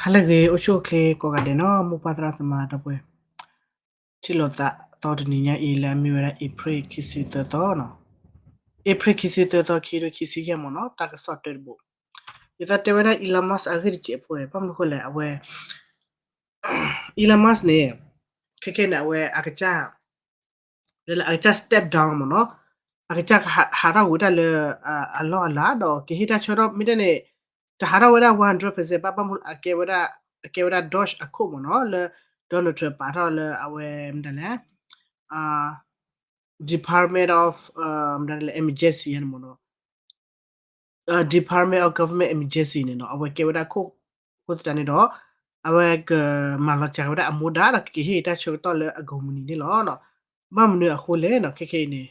ဟါလၢအဂ့ၤ အိၣ်ဆူၣ်အိၣ်ချ့ကိးဂၤဒဲးနီၤ မိၢ်ပၢ်သရၣ်သမါဒီပုၢ်ဝဲၢ်, ထံၣ်လိာ်သးသီတနံၤညါအံၤ လၢအမ့ၢ်ဝဲဒၣ် April ခံဆံသၢသီနီၤ, April ခံဆံသၢသီ ခံကထိခံဆံယဲၢ်မ့ၢ်နီၤ, တၢ်ကစီၣ်တၢတဘိ, ယသးတဲဝဲဒၣ် Elon Musk အဂ့ၢ်တစဲးဖိ ဘၣ်မနုၤဃိလဲၣ် အဝဲ Elon Musk န့ၣ် ခဲခဲန့ၣ် အဝဲအကစၢ် လၢအကစၢ် step down မ့ၢ်နီၤ, အကစၢ်ကဟးထီၣ်ကွံာ်ဝဲဒၣ်လၢ အလီၢ်အလၤ ဒီးကဟ့ၣ်တၢ်ဆၢကတီၢ် မ့ၢ်တဲန့ၣ် တဟးထီၣ်ဝဲဒၣ် one hundred percent ဘၣ် ဘၣ်မနုၤအကဲဝဲဒၣ် အကဲဝဲဒၣ် DOGE အခိၣ်မ့ၢ်နီၤ လၢ Donald Trump ပာ်ထီၣ်လၢအဝဲ မတၤလဲၣ် Department of မတၤလဲၣ် Emergency န့ၣ်မ့ၢ်နီၤ Department of Government Emergency န့ၣ်နီၤ အဝဲကဲဝဲဒၣ်ခိၣ် အဃိသတးန့ၣ်ဒီး အဝဲကမၤလီၤစှၤဝဲဒၣ်အမူဒါ ဒီးကက့ၤဟ့ၣ်တၢ်ဆၢကတီၢ်လၢအ company န့ၣ်လီၤ. ဘၣ်မနုၤအဃိလဲၣ်နီၤ ခဲခဲအံၤန့ၣ်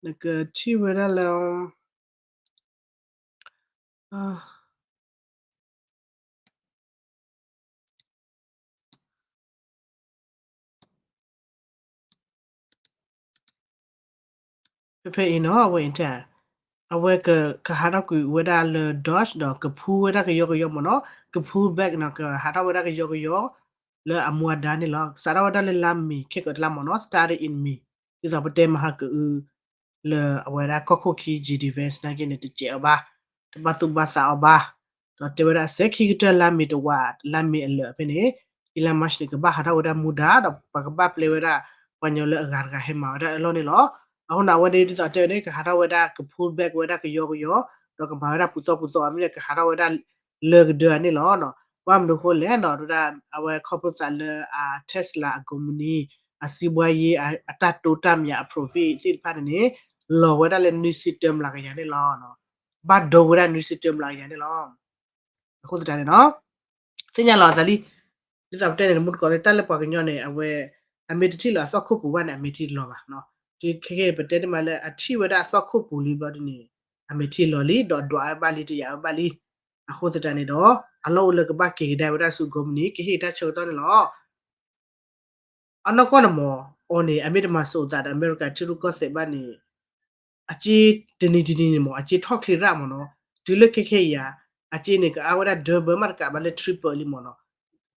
နကထံၣ်ဝဲဒၣ်လၢ ဖဲဖဲအံၤနီၤ အဝဲအံၤတဲ အဝဲကဟးထီၣ်ကွံာ်ဝဲဒၣ်လၢ DOGE ဒီးကဖူဝဲဒၣ်ကယီကယီမ့ၢ်နီၤ ကဖူ back နီၤ ကဟးထီၣ်ဝဲဒၣ်ကယီကယီ လၢအမူအဒါန့ၣ်လီၤ. စးထီၣ်ဝဲဒၣ်လၢလါမ့ၤ ခဲကတလါမ့ၢ်နီၤ started in May ဒ်သိးပတဲမဟါကအု လၢအဝဲဒၣ်ကီၢ်ခိၣ်ခံ J D Vance နာ်က့န့ၣ် တစဲးအီၤဘၣ် တဘၣ်သူၣ်ဘၣ်သးအီၤဘၣ် ဒီးတဲဝဲဒၣ် စဲးခံကတၢၢ်လါမ့ၤတဝာ် လါမ့ၤအလၢာ်ဖဲန့ၣ် Elon Musk န့ၣ် ကဘၣ်ဟးထီၣ်ဝဲဒၣ်မူဒါ ဒီးပှၤကဘၣ်ပျဲဝဲဒၣ် ပှၤကညီလၢအဂၤတဂၤဟဲမၤဝဲဒၣ်အလီၢ်န့ၣ်လီၤ. အဃိန့ၣ် အဝဲဒၣ်ဒ်သိးတဲဝဲန့ၣ် ကဟးထီၣ်ဝဲဒၣ်က pull back ဝဲဒၣ်ကယီကယီ ဒီးကမၤဝဲဒၣ်ပူၤသီပူၤသီ အမ့ၢ်လၢကဟးထီၣ်ဝဲဒၣ်လၢကဒၢန့ၣ်လီၤ. ဘၣ်မနုၤအဃိလဲၣ်နီၤ ဒ်ဝဲဒၣ် အဝဲခီဖျိသးလၢအ Tesla အ company အစံးဘှါယ့ အတၢ်တိတၢ်မံၤအ profit သ့ၣ်တဖၣ်န့ၣ်န့ၣ် လီၤဝဲဒၣ်လၢနွံဆံတၢမျးကယၤန့ၣ်လီၤ. ဘၣ်ဒိဝဲဒၣ်နွံဆံတၢမျးကယၤန့ၣ်လီၤ. အဃိသတးန့ၣ်နီၤ သ့ၣ်ညါလီၤအသးလံ ဒ်သိးပတဲန့ၣ် မူတကိးလၢတၢ်လၢပှၤကညီန့ၣ် အဝဲ အမ့ၢ်တထံၣ်လီၤအသီခိၣ်ပူၤဘၣ်န့ၣ် အမ့ၢ်ထံၣ်လီၤဘၣ်နီၤ. ခဲခဲပတဲတမံၤလၢအထံၣ်ဝဲဒၣ်အသီခိၣ်ပူၤလံဘျီဒ်န့ၣ် အမ့ၢ်ထံၣ်လီၤလံ ဒီးဒွးဝဲဘၣ်လံ တယာ်ဝဲဘၣ်လံ. အဃိသတးန့ၣ်ဒီး အလီၢ်အိၣ်လၢကဘၣ်က့ၤကဒါဝဲဒၣ်ဆူ company ကဟ့ၣ်တၢ်ဆၢကတီၢ်န့ၣ်လီၤ. အနီၢ်ကီၢ်န့ၣ်မ့ၢ် အီၤန့ၣ် အမ့ၢ်တမၤစိးအသးဒီးအမဲရကၤထံရူၢ်ကီၢ်သဲးဘၣ်န့ၣ် အစ့တနံၤတနံၤန့ၣ်မ့ၢ် အစ့ထီၣ်ချ့ရၣ်မ့ၢ်နီၤ. တုၤလၢခဲခဲအံၤ အစ့န့ၣ် ကအါဝဲဒၣ် double မ့ၢ်တကးဘၣ်လၢ triple လံမ့ၢ်နီၤ.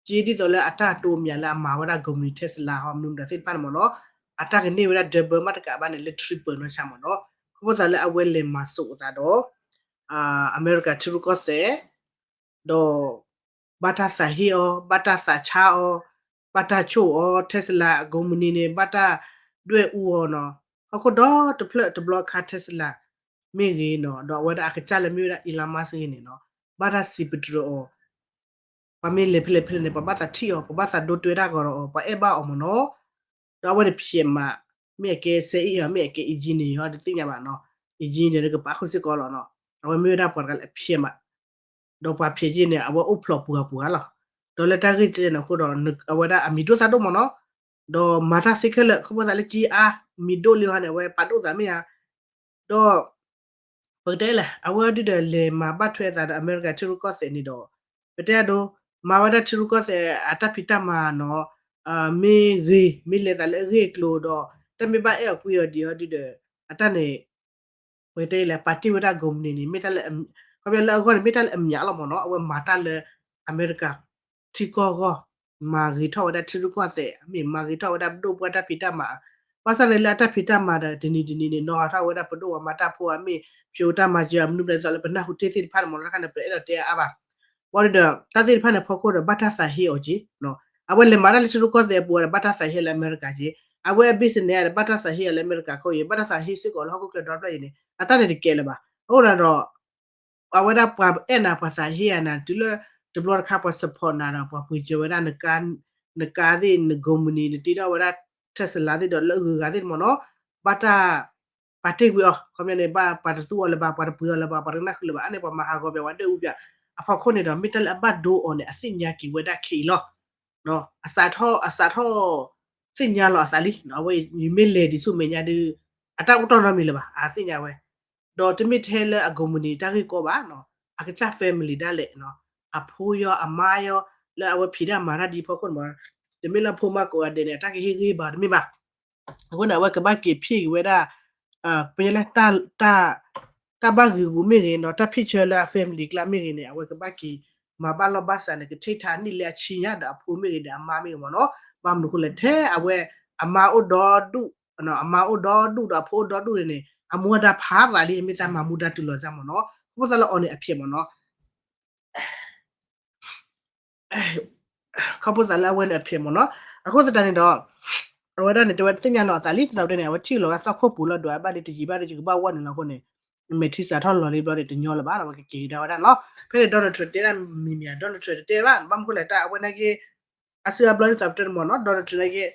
စ့ဒ်သိးလၢအတၢ်တိမံၤလၢအမၤဝဲဒၣ် company Tesla ဟီ မနုၤမတၤသ့ၣ်တဖၣ်န့ၣ်မ့ၢ်နီၤ အတၢ်ကန့ၢ်ဝဲဒၣ် double မ့ၢ်တကးဘၣ်န့ၣ် လၢ triple နီၢ်ဆါမ့ၢ်နီၤ. ခီဖျိသးလၢအဝဲလဲၤမၤစိးအသးဒီး အမဲရကၤထံရူၢ်ကီၢ်သဲး ဒီး ဘၣ်တၢ်သးဟ့အီၤ ဘၣ်တၢ်သးဆါအီၤ ဘၣ်တၢ်ဆိၣ်အီၤ Tesla အ company န့ၣ် ဘၣ်တၢ်ဒွဲၣ်အူအီၤနီၤ. ဟီၣ်ခိၣ်ဒီတဖျၢၣ်တဘျီခါ Tesla မ့ၢ်ဂ့ၤနီၤ ဒီးအဝဲဒၣ်အကစၢ်လၢမ့ၢ်ဝဲဒၣ် Elon Musk ဂ့ၤန့ၣ်နီၤ ဘၣ်တၢ်စံးပတြၢၤအီၤ ပှၤမ့ၢ်လဲၤဖဲလဲၣ်ဖဲလဲၣ်န့ၣ် ပှၤဘၣ်သးထံၣ်အီၤ ပှၤဘၣ်သးဒိတွဲတၢ်ဂီၤဒီးအီၤ ပှၤအဲၣ်ဘၣ်အီၤမ့ၢ်နီၤ. ဒီးအဝဲန့ၣ်ဖျဲးမး မ့ၢ်အကဲ စဲအ့ၣ်အီၤ မ့ၢ်အကဲ engineer အီၤ တသ့ၣ်ညါဘၣ်နီၤ. engineer န့ၣ်ကပာ်ဃုာ်စ့ၢ်ကီးလီၤနီၤ. အဝဲမ့ၢ်ဝဲဒၣ်ပှၤတဂၤလၢအဖျဲးမး ဒီးပှၤဖျဲးက့န့ၣ် အဝဲအိၣ်ဖျိးပှၤပှၤလီၤ. ဒီးလၢတၢ်ဂ့ၢ်ကဲန့ၣ်အဃိဒီး အဝဲဒၣ်အမံၤဒိၣ်သးဒိၣ်မ့ၢ်နီၤ. ဒီးမၤတၢ်သ့ခဲလၢာ် ခီဖျိသးလၢက့အါ မံၤဒိၣ်လံဟီန့ၣ် အဝဲပာ်ဒိၣ်သးမ့ၢ်ဧါ. ဒီး ပကတဲလဲၣ် အဝဲဒုဒီးလဲၤမၤဘၣ်ထွဲအသးဒီးအမဲရကၤထံရူၢ်ကီၢ်သဲးန့ၣ်ဒီး ပတဲအဒိ မၤဝဲဒၣ်ထံရူၢ်ကီၢ်သဲးအတၢ်ဖံးတၢ်မၤနီၤ မ့ၢ်ဂ့ၤ မ့ၢ်လဲၤသးလၢအဂ့ၢ်အကျိၤဒီး တၢ်မ့ၢ်ဘၣ်အဲၣ်အီၤကွံအီၤဒံးအီၤဒုဒီး အတၢ်န့ၣ် ပကတဲလဲၣ် ပာ်တ့ၢ်ဝဲဒၣ် company န့ၣ် မ့ၢ်တၢ်လၢ ခီဖျိလၢအဂီၢ်န့ၣ် မ့ၢ်တၢ်လၢအမျးလီၤမ့ၢ်နီၤ အဝဲမၤတၢ်လၢ အမဲရကၤ ထံကီၢ်အဂီၢ် မၤဂ့ၤထီၣ်ဝဲဒၣ်ထံရူၢ်ကီၢ်သဲး မ့ၢ်မၤဂ့ၤထီၣ်ဝဲဒၣ်ပဒိၣ်ပှၢ်တၢ်ဖံးတၢ်မၤ ဘၣ်ဆၣ်န့ၣ်လၢအတၢ်ဖံးတၢ်မၤဒီး တနံၤတနံၤန့ၣ် နီၢ်ဂၤထီၣ်ဝဲဒၣ်ပဒိၣ်ပှၤမၤတၢ်ဖိအမ့ၢ် ဖျိတၢ်မၤစၢၤအမနုၤမတၤဒ်သိးလၢပနၢ်ဟူတ့ၢ်သ့ၣ်တဖၣ်န့ၣ်မ့ၢ်နီၤ တခါန့ၣ် ပအဲၣ်ဒိးတဲအါဘၣ် ဘၣ်ဒီး တၢ်သ့ၣ်တဖၣ်န့ၣ် ဖီခိၣ်ဒီး ဘၣ်တၢ်သးဟ့အီၤက့ၤ အဝဲလဲၤမၤတၢ်လၢထံရူၢ်ကီၢ်သဲးအပူၤဒီး ဘၣ်တၢ်သးဟ့လၢအမဲရကၤက့ၤ အဝဲအ business ဒီး ဘၣ်တၢ်သးဟ့အီၤလၢအမဲရကၤခိၣ်က့ၤ ဘၣ်တၢ်သးဟ့စ့ၢ်ကီးလၢဟီၣ်ခိၣ်ချၢဒီဖျၢၣ်အံၤန့ၣ် အတၢ်န့ၣ်တကဲလၢၤဘၣ် အဃိန့ၣ်ဒီး အဝဲဒၣ်ပှၤအဲၣ်နၤပှၤသးဟ့အီၤနၤ တုၤလၢတဘျီတခါပှၤ support နၤဒီး ပှၤပှ့ၤစၢၤဝဲဒၣ် နကါသ့ၣ် န company နတ့ထီၣ်ဝဲဒၣ် Tesla သ့ၣ်ဒီးလၢအဂုၤအဂၤသ့ၣ်မ့ၢ်နီၤ ဘၣ်တၢ် ပာ်တ့ၢ်ကွံာ်အီၤ ခီပညီန့ၣ် ဘၣ်ပှၤတသူအီၤလၢၤဘၣ် ပှၤတပှ့ၤအီၤလၢၤဘၣ် ပှၤတကနၣ်ဃုာ်လၢၤဘၣ် အန့ၣ်ပှၤမၤဟးဂီၤပှၤ ပှၤဒွဲၣ်အူပှၤ အဖီခိၣ်န့ၣ်ဒီး မ့ၢ်တၢ်လၢအဘၣ်ဒိအီၤန့ၣ် အသ့ၣ်ညါက့ၤဝဲဒၣ်ခဲအံၤလီၤ အစးထီၣ် အစးထီၣ် သ့ၣ်ညါလီၤအသးလံ အဝဲအံၤ မ့ၢ်လဲၤဒံးဆူမဲာ်ညါဒုး အတၢ်အိၣ်တီၢ်နီတမံၤလၢၤဘၣ် အသ့ၣ်ညါဝဲ ဒီးတမ့ၢ်ထဲလၢအ company တၢ်ဂ့ၢ်ကီဘၣ်နီၤ အကစၢ် family ဒၣ်လဲာ် အဖိယီၤအမါယီၤ လၢအဝဲဖံးတၢ်မၤတၢ်ဒ်အဖီခိၣ်န့ၣ်မ့ၢ် တမ့ၢ်လၢဖိမါကိးဂၤဒဲးန့ၣ် အတၢ်ကဟ့ၣ်ဂံၢ်ဘါတမ့ၢ်ဘၣ် အဃိန့ၣ် အဝဲကဘၣ်က့ၤဖံးက့ၤဝဲဒၣ် ပညလၢ တၢ်ဘၣ်ဂ့ၤဂူာ်မ့ၢ်ဂ့ၤနီၤ တၢ်ဖံးဆၢလၢအ family ကျါမ့ၢ်ဂ့ၤန့ၣ် အဝဲကဘၣ်က့ၤ မၤဘၣ်လီၢ်ဘၣ်စးန့ၣ် ကထံၣ်ထါနံၣ်လၢအဆံညါဒီးအဖိမ့ၢ်ဂ့ၤဒီးအမါမ့ၢ်ဂ့ၤမ့ၢ်နီၤ. ဘၣ်မနုၤအဃိလဲၣ် ထဲအဝဲ အမါအိၣ်ဒီဒူၣ် အမါအိၣ်ဒီဒူၣ်ဒီးအဖိအိၣ်ဒီဒူၣ်န့ၣ် အမူအဒါဖးရၤလံ မ့ၢ်သးမၤမူဒါတုၤလီၤစ့ၢ်မ့ၢ်နီၤ. ခီဖျိသးလၢအီၤန့ၣ်အဖျဲးမ့ၢ်နီၤ. ခီဖျိသးလၢအဝဲန့ၣ်အဖျဲးမ့ၢ်နီၤ. အဃိသတးန့ၣ်ဒီး အဝဲဒၣ်န့ၣ် တဲဝဲတသ့ၣ်ညါနီၤအသးလံ ဒ်သိးပတဲန့ၣ် အဝဲထံၣ်လီၤဝဲသီခိၣ်ပူၤလီၤ ဒွးဘၣ်လံတယံာ်ဘၣ်ဒီး ယကဘၣ်ဝဲနုာ်လီၤအဃိန့ၣ် မဲာ်ထံစးထီၣ်လီၤလံဘျီန့ၣ် တညီလၢၤဘၣ် အဝဲကက့ၤကဒါဝဲဒၣ်လီၤ. ဖဲန့ၣ် Donald Trump တဲဒၣ်မံၤမံၤ Donald Trump တတဲဘၣ် ဘၣ်မနုၤဃိလဲၣ် တၢ်အဝဲနာ်က့ အစုအဘျီဒ်သိးပတဲန့ၣ်မ့ၢ်နီၤ Donald Trump နာ်က့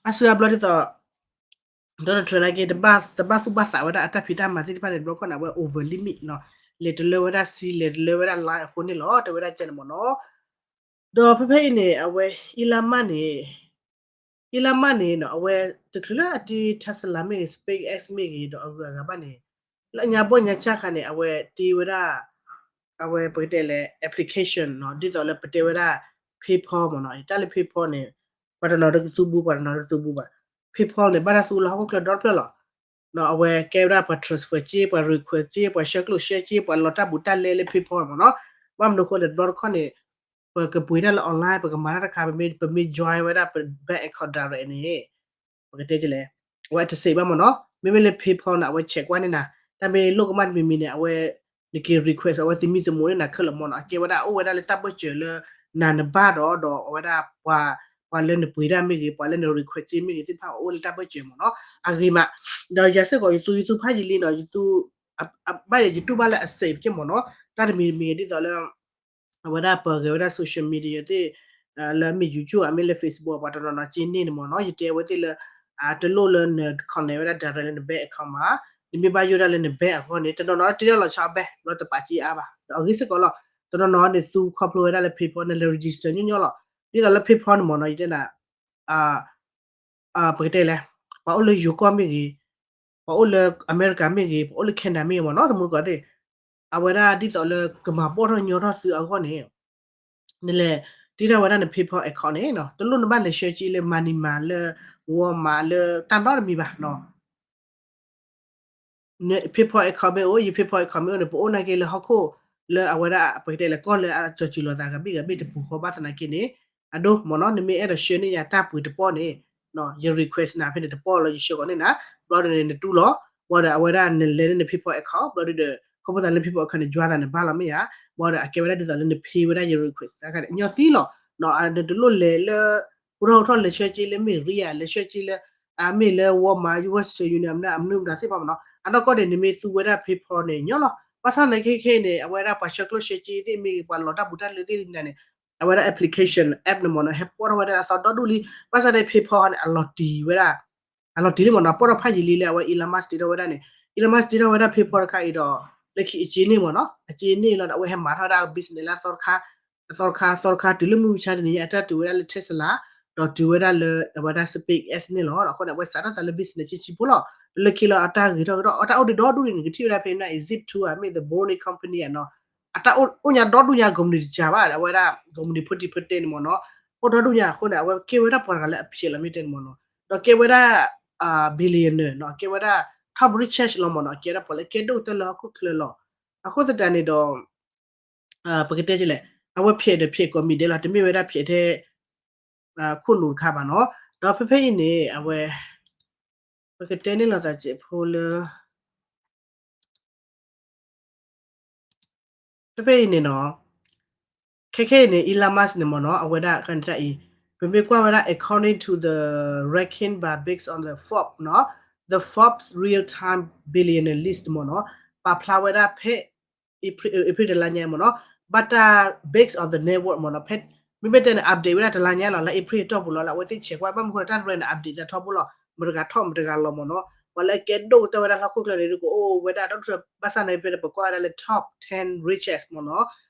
အစုအဘျီဒ်သိး Donald Trump နာ်က့ တဘၣ်သူၣ်ဘၣ်သးဝဲဒၣ်အတၢ်ဖံးတၢ်မၤသ့ၣ်တဖၣ်န့ၣ် တဘျီခီန့ၣ် အဝဲ over limit နီၤ လဲၤတလၢဝဲဒၣ်စံ လဲၤတလၢဝဲဒၣ် line အဃိန့ၣ်လီၤ တဲဝဲဒၣ်ကဲန့ၣ်မ့ၢ်နီၤ. ဒီးဖဲဖဲအံၤန့ၣ် အဝဲ Elon Musk န့ၣ် Elon Musk န့ၣ်နီၤ အဝဲတချုးလၢအတ့ Tesla မ့ၢ်ဂ့ၤ SpaceX မ့ၢ်ဂ့ၤ ဒီးအဂုၤအဂၤဘၣ်န့ၣ် လၢအညါဘီၣ်ညါဆၣ်ခါန့ၣ် အဝဲတ့ဝဲဒၣ် အဝဲပကတဲလဲၣ် application နီၤ ဒ်သိးလၢပတဲဝဲဒၣ် PayPal မ့ၢ်နီၤ တၢ်လၢ PayPal န့ၣ် ပှၤတနီၤတကသူဘူး ပှၤတနီၤတကသူဘူးဘၣ် PayPal န့ၣ် ဘၣ်တၢ်သူလၢဟီၣ်ခိၣ်ချၢဒီတဖျၢၣ်လီၤ. အဝဲကဲဝဲဒၣ်ပှၤ transfer က့ ပှၤ request က့ ပှၤဆှၢကျိၣ်ဆှၢက့ ပှၤလီၤတၢ်ဘူးတၢ်လဲလၢ PayPal မ့ၢ်နီၤ. ဘၣ်မနုၤအဃိလဲၣ် တဘျီတခီၣ်န့ၣ် ပကပှ့ၤတၢ်လၢ online ပကမၤတၢ်တခါ ပမ့ၢ် ပမ့ၢ် join ဝဲဒၣ်ပ bank account direct န့ၣ် ပကတဲလဲၣ် အဝဲတ save ဘၣ်မ့ၢ်နီၤ. မ့မ့ၢ်လၢ PayPal န့ၣ် အဝဲ check ကွၢ်န့ၢ်နၤ တၢ်မ့ၢ်လိၣ်ကမၣ်တမံၤမံၤန့ၣ် အဝဲ နက့ၤ request အဝဲသမံသမိးန့ၢ်နၤခဲလၢာ်မ့ၢ်နီၤ. အကဲဝဲဒၣ်အိၣ်ဝဲဒၣ်လၢတၢ်ဘၢၣ်စၢၤလၢ နၤနဘၣ်ဒီး ဒီးအဝဲဒၣ် ပှၤလၢနပှ့ၤတၢ်မ့ၢ်ဂ့ၤ ပှၤလၢန request မ့ၢ်ဂ့ၤသ့ၣ်တဖၣ် အိၣ်လၢတၢ်ဘၢၣ်စၢၤမ့ၢ်နီၤ အဂ့ၤမး. ဒီးယၤစ့ၢ်ကီး ယသူ ယသူဖးယံာ်လံနီၤ ယသူ ဘၣ်ယၤယတူၢ်ဘၣ်လၢအ safe က့မ့ၢ်နီၤ. တၢ်တမံၤတမံၤဒ်သိးလၢ အဝဲဒၣ်ပှၤဂဲၤဝဲဒၣ် social media သ့ၣ် လၢအမ့ၢ် YouTube အမ့ၢ်လၢ Facebook ပှၤတနီၤနီၤက့န့ၢ်န့ၣ်မ့ၢ်နီၤ ယတဲအဝဲသ့ၣ်လၢ တလိၣ်လၢန connect ဝဲဒၣ် direct လၢန bank account မး နမ့ၢ်ဘၣ်ယိၣ်ဒၣ်လၢန bank account န့ၣ် တနီၤနီၤတ့ထီၣ်လီၤဆီအ bank လီၤတပာ်က့အါဘၣ် ဒီးအဂ့ၢ်စ့ၢ်ကီးလီၤ. တနီၤနီၤန့ၣ် သူခီဖျိဝဲဒၣ်လၢ PayPal န့ၣ် လၢ register ညီညီလီၤ. ဒ်သိးလၢ PayPal န့ၣ်မ့ၢ်နီၤ ယတဲနၤ ပကတဲလဲၣ် ပှၤအိၣ်လၢယိၤကီၢ်မ့ၢ်ဂ့ၤ ပှၤအိၣ်လၢအမဲရကၤမ့ၢ်ဂ့ၤ ပှၤအိၣ်လၢ Canada မ့ၢ်ဂ့ၤမ့ၢ်နီၤ တမူတကိးသ့ၣ် အဝဲဒၣ်ဒ်သိးလၢကမၤဘီၣ်ထီၣ်ညီထီၣ်သုအဂီၢ်န့ၣ် နလဲၤတ့ထီၣ်ဝဲဒၣ်န PayPal account န့ၣ်နီၤ တလိၣ်နဘၣ်လဲၤဆှၢက့လၢ Money မးလၢ Walmart လၢတၢ်နီတမံၤဘၣ်နီၤ န PayPal account မ့ၢ်အိၣ် ယ PayPal account မ့ၢ်အိၣ်န့ၣ် ပအိၣ်နာ်က့လၢဟီၣ်ခိၣ်လၢအဝဲဒၣ် ပကတဲလဲၣ် ကီၢ်လၢအကၠီၤစူၤလိာ်သးဂၤဘ့ၣ်ဂၤဘ့ၣ်တပူၤဃီဘၣ်သနာ်က့န့ၣ် အဒိမ့ၢ်နီၤ နမ့ၢ်အဲၣ်ဒိးဆှၢန့ၢ်ယၤတၢ်ပှ့ၤတပီၢ်န့ၣ် ယ request နၤဖဲန့ၣ်တပီၢ်လီၤ ယဆှၢဃီၤန့ၢ်နၤ ဘျီဒီးန့ၣ် နတူၢ်လီၤ ဘျီဒီးအဝဲဒၣ်နလဲၤလၢန PayPal account ဘျီဒီး ခီဖျိသးလၢ PayPal account န့ၣ် ယွၤသးန့ၣ်ဘၣ်လီၤမ့ၢ်ဧါ ဘျီဒီးအကဲဝဲဒၣ်ဒ်သိးလၢန pay ဝဲဒၣ်ယ request တၢ်ခါန့ၣ်ညီသံလီၤ နတလိၣ်လဲၤလၢ ဟူထီၣ်ဟူထီၣ်လဲၤဆှၢက့လၢ မ့ၢ်ဂ့ၤဧါ လဲၤဆှၢက့လၢ အမ့ၢ်လၢ Walmart Western Union အမနုၤမတၤသ့ၣ်တဖၣ်မ့ၢ်နီၤ အနီၢ်ကီၢ်န့ၣ် နမ့ၢ်သူဝဲဒၣ် PayPal န့ၣ် ညီလီၤ ဘၣ်ဆၣ်သနာ်က့ခဲအံၤန့ၣ် အဝဲဒၣ်ပှၤဆှၢကျိၣ်ဆှၢက့သ့ၣ်မ့ၢ်ဂ့ၤ ပှၤလီၤတၢ်ဘူးတၢ်လဲသ့ၣ်တဖၣ်န့ၣ် အဝဲဒၣ် application app န့ၣ်မ့ၢ်နီၤ ဟဲပီၣ်ထီၣ်ဝဲဒၣ်အသီဒီဒူၣ်လံ ဘၣ်ဆၣ်န့ၣ် PayPal န့ၣ် အလီၤတံၢ်ဝဲဒၣ် အလီၤတံၢ်လံမ့ၢ်နီၤ ပီၣ်ထီၣ်ဖးယံာ်လံလၢအဝဲ Elon Musk တ့ထီၣ်ဝဲဒၣ်န့ၣ် Elon Musk တ့ထီၣ်ဝဲဒၣ် PayPal တခါအံၤဒီး လၢခံအက့န့ၢ်မ့ၢ်နီၤ အက့န့ၢ်လီၤဒီးအဝဲဟဲမၤထီၣ်ဝဲဒၣ် business လၢအသီတခါ အသီတခါ အသီတခါ တုၤလၢမုၢ်မဆါတနံၤညါ အတၢ်တုၤဝဲဒၣ်လၢ Tesla ဒီးတုၤဝဲဒၣ်လၢအဝဲဒၣ် SpaceX န့ၣ်လီၤ အဃိန့ၣ် အဝဲစးထီၣ်သးလၢ business ဆံးဆံးဖိလီၤ လၢခံလီၤ အတၢ်ဂ့ၤထီၣ်ဂ့ၤထီၣ် အတၢ်အိၣ်ဒံးဒီဒူၣ်န့ၣ် နကထံၣ်ဝဲဒၣ်ဖဲန့ၣ် Zip two မ့ၢ် The Boring Company နီၤ အတၢ်အိၣ်ညါဒီဒူၣ်ညါ ကုမ္ပဏီတစှၤဘၣ် အဝဲဒၣ် ကုမ္ပဏီဖိတံၤဖိတဲန့ၣ်မ့ၢ်နီၤ အိၣ်ဒီဒူၣ်ညါအဃိန့ၣ် အဝဲကဲဝဲဒၣ်ပှၤတဂၤလၢအဖျဲးလီၤမ့ၢ်တဲန့ၣ်မ့ၢ်နီၤ ဒီးကဲဝဲဒၣ် billionaire နီၤ ကဲဝဲဒၣ် top richest လီၤမ့ၢ်နီၤ ကဲဝဲဒၣ်ပှၤလၢအကဲဒိၣ်ကတၢၢ်လၢဟီၣ်ခိၣ်ချၢလီၤ အဃိသတးန့ၣ်ဒီး ပကတဲလဲၣ် အဝဲဖျဲးဒီးဖျဲးကိးမံၤဒဲးလီၤ တမ့ၢ်ဝဲဒၣ်ဖျဲးထဲ ခိၣ်နူာ်တခါဘၣ်နီၤ ဒီးဖဲဖဲအံၤန့ၣ် အဝဲ ပကတဲန့ၢ်လိာ်သးစဲးဖိလၢ ဖဲဖဲအံၤန့ၣ်နီၤ ခဲခဲအံၤန့ၣ် Elon Musk န့ၣ်မ့ၢ်နီၤ အဝဲဒၣ် ကနတၢ်အံၤ ပမ့ၢ်ကွၢ်ဝဲဒၣ် according to the ranking by based on the Forbes နီၤ the Forbes real time billionaire list မ့ၢ်နီၤ ပာ်ဖျါဝဲဒၣ်ဖဲ April April တလါညါမ့ၢ်နီၤ ဘၣ်တၢ် based on the network မ့ၢ်နီၤ ဖဲ မ့မ့ၢ်တဲန့ၣ် update ဝဲဒၣ်တလါညါလီၤ လၢ April အတီၢ်ပူၤလီၤ လၢအဝဲသ့ၣ်ဆဲးကွၢ် ဘၣ်မနုၤဃိလၢတၢ်ရဲၣ်န့ၣ် update သးထီဘိလီၤ မတၤတဂၤထီၣ်မတၤတဂၤလီၤမ့ၢ်နီၤ ပှၤလၢအကဲဒိၣ်ကတၢၢ်ဝဲဒၣ်ဟီၣ်ခိၣ်ချၢန့ၣ် ဒ်ကအိၣ်ဝဲဒၣ် ဒီးဘၣ်ဆၣ်န့ၣ် ဖဲပကွၢ်ဝဲဒၣ်လၢ top ten richest မ့ၢ်နီၤ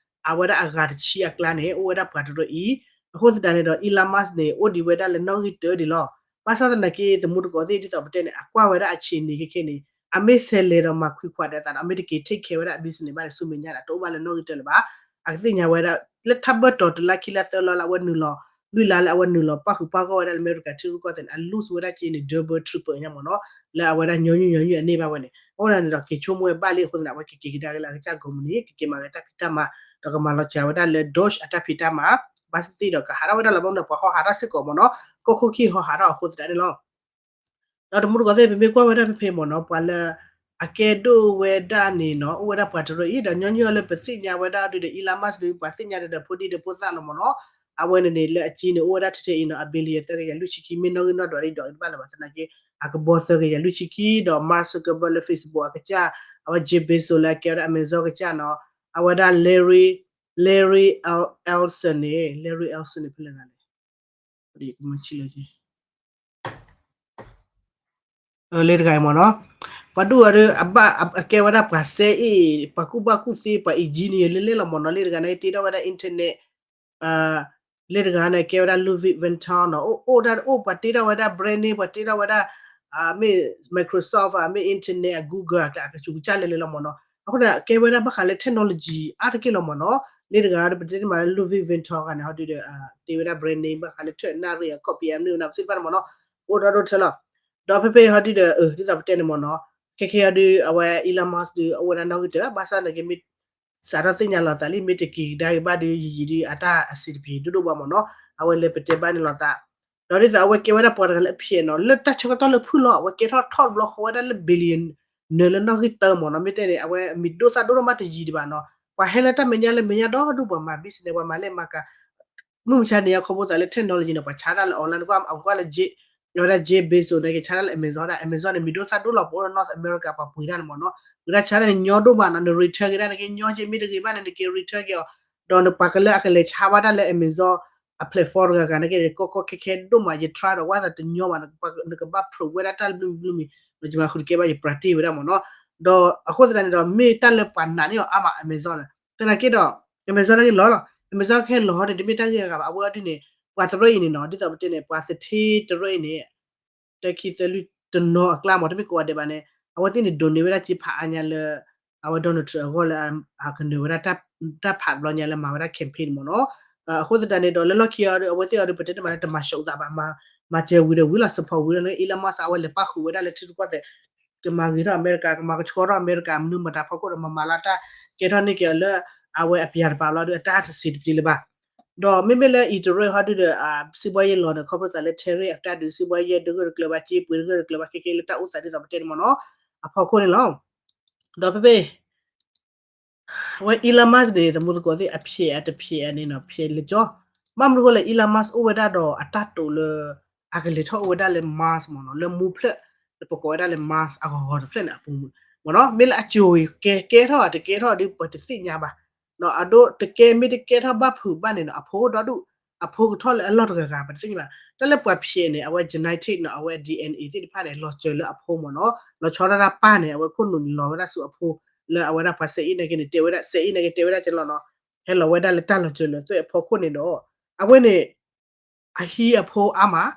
အဝဲဒၣ်အဂၤတဆံအကျါန့ၣ် အိၣ်ဝဲဒၣ်ပှၤတရၢအံၤ အဃိသတးန့ၣ်ဒီး Elon Musk န့ၣ် အိၣ်ဒံးဝဲဒၣ်လၢနီၣ်ဂံၢ်တၢဒံးလီၤ ဘၣ်ဆၣ်သနာ်က့ သမူသကိးသ့ၣ်ဒ်သိးပတဲန့ၣ် အကွၢ်ဝဲဒၣ်အဆံးန့ၣ်ခဲခဲန့ၣ် အမ့ၢ်ဆဲးလဲၤဒီးမၤခွံခွးဒီးအသးဒီး အမ့ၢ်တက့ၤ take care ဝဲဒၣ်အ business ဘၣ်န့ၣ် ဆူမဲာ်ညါဒီး တအိၣ်ဘၣ်လၢနီၣ်ဂံၢ်တၢလၢၤဘၣ် အကသ့ၣ်ညါဝဲဒၣ် လၢထးဘၢၣ်တီၤတုၤလၢခံလၢသၢလီၤလၢအဝဲနုာ်လီၤ လွံၢ်လါလၢအဝဲနုာ်လီၤပၣ်ဃုာ်ပၣ်ဂီၢ်ဝဲဒၣ်လၢအမဲရကၤထံရူၢ်ကီၢ်သဲးန့ၣ် အ lose ဝဲဒၣ်စ့န့ၣ် double triple ညါမ့ၢ်နီၤ, လၢအဝဲဒၣ်ညီနုၢ်ညီနုၢ်အန့ၢ်ဘၣ်ဝဲန့ၣ် အဃိန့ၣ်ဒီး က့ၤဆိကမိၣ်ဝဲဘၣ်လံအဃိသတးန့ၣ် အဝဲကက့ၤကဒါက့ၤလၢအကစၢ်ကိးမုၢ်နံၤ ကက့ၤမၤက့ၤတၢ်ဖံးတၢ်မၤ ဒီးကမၤလီၤစှၤဝဲဒၣ်လၢ Doge အတၢ်ဖံးတၢ်မၤ ဘၣ်သ့ၣ်သ့ၣ်ဒီးကဟးထီၣ်ဝဲဒၣ်လီၤ ဘၣ်မနုၤပှၤဟီဟးထီၣ်စ့ၢ်ကီးမ့ၢ်နီၤ, ကီၢ်ခိၣ်ခံဟီဟးထီၣ်အဃိသတးန့ၣ်လီၤ. ဒီးတမူတကိးသ့ၣ် ပမ့ၢ်ကွၢ်ဝဲဒၣ်ဖဲဖဲမ့ၢ်နီၤ ပှၤလၢ အကဲဒိၣ်ဝဲဒၣ်န့ၣ်နီၤ အိၣ်ဝဲဒၣ်ပှၤတရၢအံၤ ဒီးညီနုၢ်အီၤလၢပသ့ၣ်ညါဝဲဒၣ်ဒုးဒီး Elon Musk ဒုး ပှၤသ့ၣ်ညါဒီးဖိဒံဒီးဖိသၣ်လီၤမ့ၢ်နီၤ, အဝဲန့ၣ်န့ၣ် လၢအစ့န့ၣ် အိၣ်ဝဲဒၣ်ထဲထဲအံၤနီၤ အ billion သၢကယၤလွံၢ်ဆံခံ မ့ၢ်နီၣ်ဂံၢ်နီၣ်ဒွးဒ်ဒီးဘၣ်လၢၤဘၣ်သနာ်က့ အကဘီသၢကယၤလွံၢ်ဆံခံ ဒီး Mark Zuckerberg လၢ Facebook အကစၢ် အဝဲ Jeff Bezos လၢအကဲဝဲဒၣ် Amazon ကစၢ်နီၤ, အဝဲဒၣ် Larry Larry Ellison န့ၣ် Larry Ellison န့ၣ် ဖဲလဲၣ်ဂၤလဲၣ် လၢတဂၤအံၤမ့ၢ်နီၤ, ပှၤဒူၣ်အီၤဒီး အဘၣ်အကဲဝဲဒၣ်ပှၤစဲအ့ၣ် ပှၤကူၣ်ဘၣ်ကူၣ်သ့ ပှၤ engineer လၢလဲၣ်လီၤမ့ၢ်နီၤ, လၢတဂၤန့ၣ် တ့ထီၣ်ဝဲဒၣ် internet လၢတဂၤန့ၣ် ကဲဝဲဒၣ် Ludwig Van Tall နီၤ, အိၣ်အိၣ်ဒၣ်အိၣ်ပှၤတ့ထီၣ်ဝဲဒၣ် brand name ပှၤတ့ထီၣ်ဝဲဒၣ် မ့ၢ် Microsoft မ့ၢ် internet Google အကစူးကစၢ်လဲၣ်လဲၣ်လီၤမ့ၢ်နီၤ, အဃိန့ၣ် ကဲဝဲဒၣ်ဘၣ်ဃးလၢ technology အါတက့ၢ်လီၤမ့ၢ်နီၤ, လၢတဂၤဒီး ပတဲတ့ၢ်မးလၢ Ludwig Van Tall ဂၤန့ၣ် ဟီဒုးဒီး တ့ဝဲဒၣ် brand name ဘၣ်ဃးလၢ ထၢၣ်နၣ်ရံၣ် အ copy အမနုၤမနုၤပသ့ၣ်တဖၣ်န့ၣ်မ့ၢ်နီၤ, အိၣ်ဒီဒိၣ်ထၢလီၤ, ဒီးဖဲဖဲဟီဒုးဒီး ဒ်သိးပတဲန့ၣ်မ့ၢ်နီၤ, ခဲခဲဟီဒုး အဝဲ Elon Musk ဒုး အိၣ်ဝဲဒၣ်နီၣ်ဂံၢ်တၢ ဘၣ်ဆၣ်သနာ်က့ မ့ၢ် စးထီၣ်သ့ၣ်ညါလီၤသးလံ မ့ၢ်တက့ၤကဒါက့ၤဘၣ်ဒီး ယံာ်ယံာ်ဒီး အတၢ်အဆံးတပျ့ၤဒိၣ်ဒိၣ်ဘၣ်မ့ၢ်နီၤ, အဝဲလၢပတဲဘၣ်န့ၣ်လီၤသး, ဒီးဒ်သိးအဝဲကဲဝဲဒၣ်ပှၤတဂၤလၢအဖျဲးနီၤ လၢတၢ်ဆၢကတီၢ်လၢဖုၣ်လီၤ အဝဲကဲထီၣ်ထီၣ်တဘျီဃီဝဲဒၣ်လၢ billion နၢၤလၢနီၣ်ဂံၢ်တၢမ့ၢ်နီၤ, မ့ၢ်တဲန့ၣ် အဝဲမံၤဒိၣ်သၣ်ဒိၣ်ထီၣ်မးတယံၤဒံးဘၣ်နီၤ, ပှၤဟဲလၢတၢ်မဲာ်ညါလၢမဲာ်ညါဒီဒူၣ် ပှၤမၤ business ပှၤမၤလဲၣ်မၤကၤ မုၢ်မဆါန့ၣ် အခီပညီသးလၢ technology န့ၣ် ပှၤဆါတၢ်လၢ online ကွၢ် အကွၢ်လၢ Jeff Bezos န့ၣ် ကဆါတၢ်လၢ Amazon ဒၣ် Amazon န့ၣ် မံၤဒိၣ်သၣ်ဒိၣ်လီၤ ပအိၣ်လၢ North America ပှၤပှ့ၤတၢ်န့ၣ်မ့ၢ်နီၤ, ပှ့ၤတၢ်ဆါတၢ်န့ၣ် ညီဒိၣ်မးနီၤ, န return က့ၤတၢ်န့ၣ် ကညီက့ၤ မ့ၢ်တဂ့ၤဘၣ်န့ၣ် နက့ၤ return က့ၤအီၤ, ဒီးနပှၤကလၢအကလဲၤဆါဘၣ်တၢ်လၢ Amazon အ platform တဂၤဂၤန့ၣ်က့ၤ ကီကီခဲခဲဒိၣ်မး ယ try ဒီးဝဲသးတညီဘၣ် နကဘၣ် prove ဝဲဒၣ်တၢ်ဘျုးမံၤဘျုးမံၤ, ဒီးယမၤဃုာ်တကဲဘၣ် ယ practice ဝဲဒၣ်မ့ၢ်နီၤ, ဒီးအဃိသတးန့ၣ်ဒီး မ့ၢ်တၢ်လၢပှၤနာ်န့ၢ်အီၤအါမး Amazon န့ၣ်, သနာ်က့ဒီး Amazon န့ၣ်က့ၤလီၤလီၤ, Amazon ခဲလီၤဟီန့ၣ် တမ့ၢ်တၢ်ဂ့ၢ်အဂၤဘၣ်, အဝဲအီၤဒ်န့ၣ် ပှၤတရၢအံၤန့ၣ်နီၤ, ဒ်သိးပတဲန့ၣ် ပှၤသထ့တရၢအံၤန့ၣ် တၢ်ခံသၢလွံၢ်တနီၤအကျါမ့ၢ် တမ့ၢ်ကိးဂၤဒဲးဘၣ်န့ၣ် အဝဲသ့ၣ်န့ၣ် donate ဝဲဒၣ်စ့ဖးအါညါလၢ အဝဲ Donald Trump အဂီၢ်လၢ အကနၢၤဝဲဒၣ် တၢ်ဖးတဘျီညါလၢမၤဝဲဒၣ် campaign မ့ၢ်နီၤ, အဃိသတးန့ၣ်ဒီးလၢလီၢ်ခံအီၤဒီး အဝဲသ့ၣ်အီၤဒီး ပတဲတမးလၢတမၤဆှီသးဘၣ်, မၤစၢၤဝံၤဒီးဝံၤလီၤ support ဝံၤလီၤန့ၣ် Elon Musk အဝဲလဲၤပၣ်ဃုာ်ဝဲဒၣ်လၢထံရူၢ်ကီၢ်သဲး ကမၤဂ့ၤထီၣ်အမဲရကၤ ကမၤကဆှီထီၣ်အမဲရကၤ မနုၤမတၤဖီခိၣ်ဒီး မၤမၤလၢတၢ်ကဲထီၣ်န့ၢ်က့ၤအီၤလၢ အဝဲအပျၤတပၤဘျီဒီး အတၢ်တဆံးတပျ့ၤလၢၤဘၣ် ဒီးမ့မ့ၢ်လၢအံၤတရၢဟီဒုဒီး စံးဘီယဲၢ်လီၤဒီး ခီဖျိသးလၢ tariff အတၢ်ဒုး စံးဘီယဲၢ်ဒုးဂၢၢ်တကျၢၤဘၣ် စ့ပှ့ၤဒုးဂၢၢ်တကျၢၤဘၣ် ခဲကဲလၢတၢ်အိၣ်သးဒ်သိးပတဲန့ၣ်မ့ၢ်နီၤ အဖီခိၣ်န့ၣ်လီၤ. ဒီးဖဲဖဲ အဝဲ Elon Musk န့ၣ် သမူသကိးသ့ၣ် အဖျဲးအတဖျဲးန့ၣ်နီၤ ဖျဲးလၢကၠီ ဘၣ်မနုၤဃိလဲၣ် Elon Musk အိၣ်ဝဲဒၣ်ဒီးအတၢ်တိာ်လၢ အကလဲၤထီၣ်အိၣ်ဝဲဒၣ်လၢ Mars မ့ၢ်နီၤ လၢမူဖျၢၣ် လၢပကိးဝဲဒၣ်လၢ Mars အဂီၤဂီၤတဖျၢၣ်န့ၣ်အပူၤမ့ၢ်နီၤ မ့ၢ်လၢအကၠိၤကဲကဲထီၣ်တကဲထီၣ်ဒီး ပတသ့ၣ်ညါဘၣ် အဒိတကဲမ့ၢ်တကဲထီၣ်ဘၣ်ဖုးဘၣ်န့ၣ်နီၤ အဖိဒီဒူၣ် အဖိကထီၣ်လၢအလီၢ်တဂၤဂၤ ပတသ့ၣ်ညါဘၣ် တၢ်လၢပှၤဖျဲးန့ၣ် အဝဲ genetic နီၤ အဝဲ DNA သ့ၣ်တဖၣ်န့ၣ် လီၤစၢၤလၢအဖိမ့ၢ်နီၤ လီၤဆီဒၣ်တၢ်ပၢ်န့ၣ် အဝဲခိၣ်နူာ်န့ၣ်လီၤဝဲဒၣ်ဆူအဖိ လၢအဝဲဒၣ်ပှၤစဲအ့ၣ်နာ်က့န့ၣ် တဲဝဲဒၣ် စဲအ့ၣ်နာ်က့တဲဝဲဒၣ်ကဲလီၤနီၤ ဟဲလီၤဝဲဒၣ်လၢတၢ်လီၤစၢၤလၢအသွဲၣ်အဖီခိၣ်န့ၣ်ဒီး အဝဲန့ၣ် အဟံးအဖိအါမး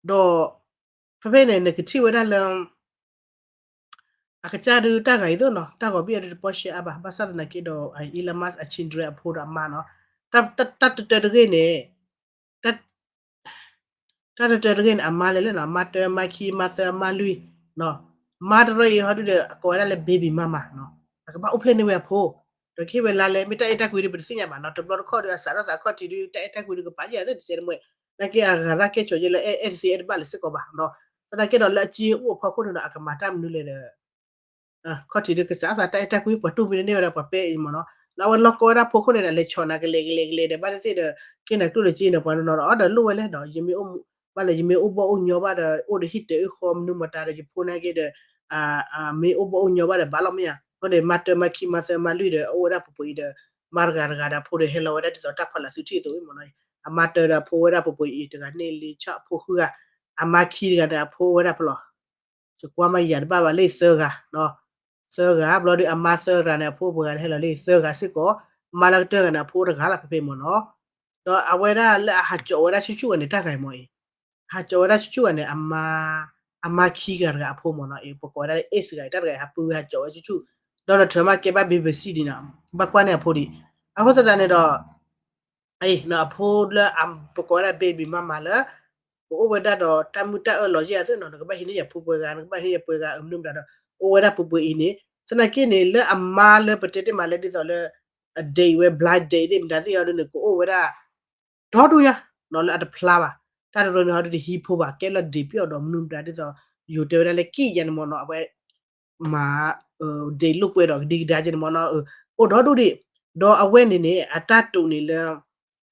ဒီး ဖဲဖဲန့ၣ် နကထံၣ်ဝဲဒၣ်လၢ အကစၢ်ဒုးတၢ်ဂၤအံၤသိးနီၤ တၢ်ဂီၤဘံၣ်အဒုးတပီၢ်ရှဲအါဘၣ် ဘၣ်ဆၣ်သနာ်က့ဒီး Elon Musk အ children အဖိဒီးအမါနီၤ တၢ်တတၢတဂ့ၢ်န့ၣ် တၢ်တတၢတဂ့ၢ်န့ၣ် အမါလဲၣ်လဲၣ်နီၤ အမါတၢ အမါခံ အမါသၢအမါလွံၢ် မါတရၢအံၤဟီဒုဒီး အကိးဝဲဒၣ်လၢ baby mama နီၤ အကဘၣ်အိၣ်ဖျဲၣ်န့ၢ်ဝဲအဖိ ဒီးကဟ့ၣ်ဝဲလါလဲ မ့ၢ်တၢ်အဲၣ်တၢ်ကွံဒုး ပတသ့ၣ်ညါဘၣ်နီၤ တဘျီတခီၣ်ဒီး အစးထီၣ်သးခီၣ်ထံးဒုး တၢ်အဲၣ်တၢ်ကွံဒုးကပာ်ယဲၢ်သ့ၣ်တစဲးတမှဲ နာ်က့အဂၤရၢ်ကဲဆိးယဲလၢအဲၣ်အဲၣ်တသ့အဲၣ်တဘၣ်လၢၤစ့ၢ်ကီးဘၣ်နီၤ သနာ်က့ဒီးလၢအစ့အိၣ်အဖီခိၣ်န့ၣ်ဒီး အကမၤတၢ်မနုၤလဲၣ်ဒီး ခီၣ်ထံးဒုးကစးအသးတၢ်အဲၣ်တၢ်ကွံ ပှၤတူၢ်မံတန့ၢ်ဝဲဒၣ်ပှၤပဲအံၤမ့ၢ်နီၤ လၢအဝဲလီၢ်ကီဝဲဒၣ်ဖိခိၣ်န့ၣ်ဒီး လဲၤဆီၣ်နၤကလဲၤကလဲၤကလဲၤဒီး ဘၣ်သ့ၣ်သ့ၣ်ဒီး က့ၤနၤကျိၣ်ဒီးက့ၤန့ၣ် ပှၤတနီၤဒီး အီၣ်ဒီးလိၣ်ဝဲလဲၣ်ဒီး ယမ့ၢ်အိၣ်ဘၣ်လၢယမ့ၢ်အိၣ်ဘီၣ်အိၣ်ညီဘၣ်ဒီး အိၣ်ဒီးဟံၣ်တၢ်အုၣ်ဃီမနုၤမတၤဒီးယဖိနာ်က့ဒီး မ့ၢ်အိၣ်ဘီၣ်အိၣ်ညီဘၣ်ဒီး ဘၣ်လီၤမ့ၢ်ဧါ အဃိန့ၣ် မါတၢ မါခံ မါသၢ မါလွံၢ်ဒီး အိၣ်ဝဲဒၣ်ပူၤပူၤအံၤဒီး မါတဂၤတဂၤဒီးအဖိဒီး ဟဲလီၤဝဲဒၣ်ဒ်သိးတၢ်ဖီလာ်သုထံၣ်အသိးမ့ၢ်နီၤ အမါတၢဒီးအဖိဝဲဒၣ်ပူၤပူၤအံၤ တဂၤန့ၣ်လံ ဆၣ်အဖိဃုဂၤ အမါခံတဂၤဒီးအဖိဝဲဒၣ်ဖဲလီၤ ယကွၢ်မးယၤတဘၣ်ဘၣ်လၢသၢဂၤ သၢဂၤ ဘျီဒီးအမါသၢဂၤန့ၣ် အဖိပှဲၤဂၤန့ၣ်ဟဲလီၤလၢသၢဂၤစ့ၢ်ကီး မါလၢကတၢၢ်ဂၤန့ၣ် အဖိတဂၤလီၤဖဲဖဲမ့ၢ်နီၤ ဒီးအဝဲဒၣ်လၢအဟးကၠီးဝဲဒၣ်ဆူၣ်ဆူၣ်ဂၤန့ၣ် တၢ်ဂၤအံၤမ့ၢ်အံၤ အဟးကၠီးဝဲဒၣ်ဆူၣ်ဆူၣ်ဂၤန့ၣ် အမါ အမါခံဂၤတဂၤအဖိမ့ၢ်နီၤ အံၤ ပကိးဝဲဒၣ်လၢ X ဂၤအံၤ တၢ်တဂၤအံၤ ဟးပုၢ်ဝဲဟးကၠီးဝဲဆူၣ်ဆူၣ် Donald Trump မ့ၢ်ကဲဘၣ် B B C ဒံးနီၤ ဘၣ်ကွၢ်န့ၢ်အဖိဒံး အဃိသတးန့ၣ်ဒီး အဖိလၢပကိးဝဲဒၣ် baby mama လၢ ပအိၣ်ဝဲဒၣ်ဒီးတၢ်မုာ်တၢ်အၢၣ်လီၤယဲၢ်အသိးနီၤ, နကဘၣ်ဟံးန့ၢ်ယဖိပှဲၤဂၤ, နကဘၣ်ဟံးန့ၢ်ယပှဲၤဂၤ အမနုၤမတၤဒီး အိၣ်ဝဲဒၣ်ပှဲၤပှဲၤအံၤန့ၣ်, သနာ်က့န့ၣ် လၢအမါလၢပတဲတ့ၢ်မးလၢဒ်သိးလၢ အ date ဝဲ blind date သ့ၣ်မတၤသ့ၣ်အီၤဒ်န့ၣ် ကအိၣ်ဝဲဒၣ် ဒီဒူၣ်ညါ နီၤ လၢအတဖျါဘၣ်, တၢ်တရၢန့ၣ်ဟီဒ်တဟံးဖိဘၣ် ကဲလီၤဒ့ၣ်ပံၣ်အီၤဒီးမနုၤမတၤဒ်သိး ယိၤတဲဝဲဒၣ်လၢကံၣ်ယါန့ၣ်မ့ၢ်နီၤ, အဝဲ မၤ ဒ့ၣ်လိာ်ကွဲဒီးကဒံကဒါက့န့ၣ်မ့ၢ်နီၤ, အိၣ်ဒီဒူၣ်ဒံး, ဒီးအဝဲန့ၣ်န့ၣ် အတၢ်တိာ်န့ၣ်လၢ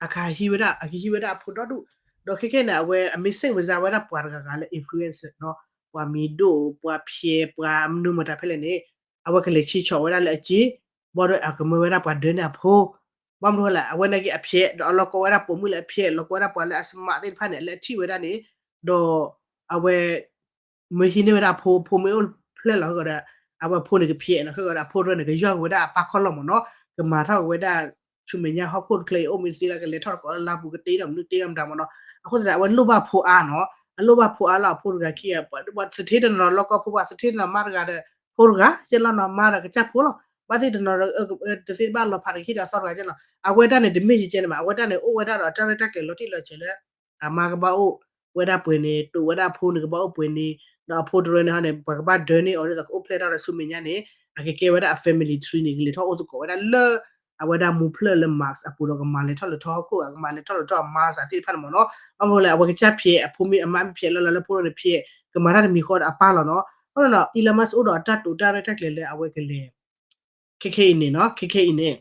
အကဟံးဝဲဒၣ် အကဟံးဝဲဒၣ်အဖိဒီဒူၣ်, ဒီးခဲခဲန့ၣ် အဝဲအမ့ၢ်စ့ၣ်ဝဲစါဝဲဒၣ်ပှၤတဂၤဂၤလၢ influencer နီၤ, ပှၤမံၤဒိၣ် ပှၤဖျဲး ပှၤမနုၤမတၤဖဲလဲၣ်န့ၣ် အဝဲကလဲၤဆံးဆီၣ်ဝဲဒၣ်လၢအစ့, ဘၣ်ဒီးအကမၢဝဲဒၣ်ပှၤဒၢန့ၢ်အဖိ, ဘၣ်မနုၤလဲၣ် အဝဲနာ်က့အဖျဲး ဒီးအလီၤကီဝဲဒၣ်ပိာ်မုၣ်လၢအဖျဲး လီၤကီဝဲဒၣ်ပှၤလၢအ smart သ့ၣ်တဖၣ်န့ၣ် လၢအထံၣ်ဝဲဒၣ်န့ၣ်, ဒီးအဝဲ မ့ၢ်ဟံးန့ၢ်ဝဲဒၣ်အဖိ ဖိမ့ၢ်အိၣ်ဖျဲၣ်လီၤဃီဒီး အဝဲအဖိန့ၣ်ကဖျဲးနီၤ, ဃီဒီးအဖိတရၢန့ၣ် ကယီၢ်က့ၤဝဲဒၣ်အပၢ်ခီၣ်လီၢ်မ့ၢ်နီၤ, ကမၤထီၣ်က့ၤဝဲဒၣ် ဆူမဲာ်ညါဟီၣ်ခိၣ်တချၢအံၤ အိၣ်မ့ၢ်တသ့လၢကလဲၤထီၣ်တကိးလၢလါပူၤ ကတ့ဒီးမနုၤတ့ဒီးမတၤမ့ၢ်နီၤ, အဃိသတးန့ၣ် အဝဲလိၣ်ဘၣ်ဖိအါနီၤ, အလိၣ်ဘၣ်ဖိအါလီၤ အဖိတဂၤခံဂၤ ပှၤသထ့တနီၤလီၤကီဖိ ပှၤသထ့တနီၤမါတဂၤဒီး ဖိတဂၤကဲလီၤနီၤ, မါဒီးကစၢ်ဖိလီၤ, ဘၣ်သ့ၣ်တနီၤ တသ့တဘၣ်လီၤဖးတက့ၢ်ဒီးအသီတဂၤကဲလီၤ, အဝဲတၢ်န့ၣ်တမ့ၢ်ယကဲန့ၣ်ဘၣ်, အဝဲတၢ်န့ၣ်အိၣ်ဝဲဒၣ်ဒီးအတၢ်ရဲၣ်တၢ်ကျဲၤလီၤတံၢ်လီၤဆဲးလၢ အမါကဘၣ်အိၣ်ဝဲဒၣ်ပှဲၤန့ၣ် တိာ်ဝဲဒၣ်အဖိန့ၣ်ကဘၣ်အိၣ်ပှဲၤန့ၣ်, ဒီးအဖိတရၢန့ၣ်ဟီန့ၣ် ပှၤကဘၣ်ဒၢန့ၢ်အီၤဒ်သိးကအိၣ်ဖျဲၣ်ထီၣ်ဒီးဆူမဲာ်ညါန့ၣ် အကကဲဝဲဒၣ်အ family tree န့ၣ် ကလဲၤထီၣ်အိၣ်သကိးဝဲဒၣ်လၢ အဝဲဒၣ်မူဖျၢၣ်လၢ Mars အပူၤဒီး ကမၤလဲၤထီၣ်လဲၤထီဟီၣ်ခိၣ် ကမၤလဲၤထီၣ်လဲၤထီ Mars သ့ၣ်တဖၣ်န့ၣ်မ့ၢ်နီၤ, ဘၣ်မနုၤလဲၣ် အဝဲကစၢ်ဖျဲး အဖိမ့ၢ်အမါမ့ၢ်ဖျဲးလီၤလီၤလၢဖိတရၢန့ၣ်ဖျဲး ကမၤတၢ်တမံၤဃီဒီးအပၢ်လီၤနီၤ, အဃိဒီး Elon Musk အိၣ်ဒီးအတၢ်တိာ်တၢ်ရဲၣ်တၢ်ကျဲၤလၢအဝဲကလဲၤ ခဲခဲအံၤန့ၣ်နီၤ, ခဲခဲအံၤန့ၣ်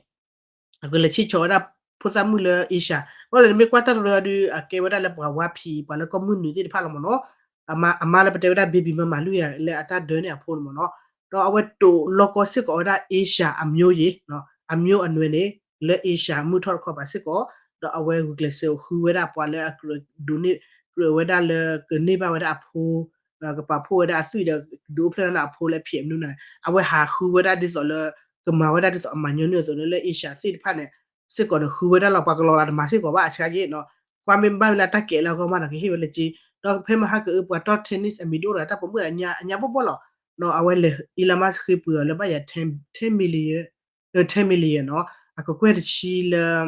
အကလဲၤဆံးဆီၣ်ဝဲဒၣ်ဖိသၣ်မုၣ်လၢ Asia, ဘၣ်လဲၣ် နမ့ၢ်ကွၢ်တၢ်တရၢအီၤဒုး အကဲဝဲဒၣ်လၢပှၤဝါဖံး ပှၤလၢကီၢ်မုၢ်နုာ်သ့ၣ်တဖၣ်လီၤမ့ၢ်နီၤ, အမါလၢပတဲဝဲဒၣ် baby mama လွံၢ်ဂၤလၢအတၢ်ဒၢန့ၢ်အဖိန့ၣ်မ့ၢ်နီၤ, ဒီးအဝဲတိာ်လီၤကီစ့ၢ်ကီးဝဲဒၣ် Asia အမျိုးရယ်, အမျိုးအနွယ်န့ၣ် လၢ Asia မုၢ်ထီၣ်တခီပၤစ့ၢ်ကီး, ဒီးအဝဲဂုာ်ကျဲးစၢးဃုဝဲဒၣ်ပှၤလၢအကြၢးဒိးန့ၢ် ကြၢးဝဲဒၣ်လၢကန့ၢ်ဘၣ်ဝဲဒၣ်အဖိ ကပာ်ဖှိၣ်ဝဲဒၣ်အသွံၣ်ဒီး ဒုးအိၣ်ဖျဲၣ်ထီၣ်န့ၢ်အဖိလၢအဖျဲးမနုၤန့ၣ် အဝဲဟးဃုဝဲဒၣ်ဒ်သိးလၢ ကမၤဝဲဒၣ်ဒ်သိးအမၤညီနုၢ်အသိးန့ၣ် လၢ Asia သ့ၣ်တဖၣ်န့ၣ် စ့ၢ်ကီးန့ၣ် ဃုဝဲဒၣ်လီၤ ပှၤကလီၤလးတမၤစ့ၢ်ကီးဘၣ်အဆါက့နီၤ, ကွၢ်မ့ၢ်ဘၣ်ဝဲလၢတၢ်ကဲးလၢအဂီၢ်မးဒီးကဟ့ၣ်ဝဲလၢက့, ဒီးဖဲမဟါကအု ပှၤတီၢ် tennis အမံၤဒိၣ်ဒီးတၢ်ပိာ်မုၣ်အညါ အညါဘီၣ်ဘီၣ်လီၤ, အဝဲလဲၤ Elon Musk ဃ့ပှ့ၤအီၤလၢဘၣ်ယၤ ten million, ten million နီၤ, အကကွဲၢ်တဆံလၢ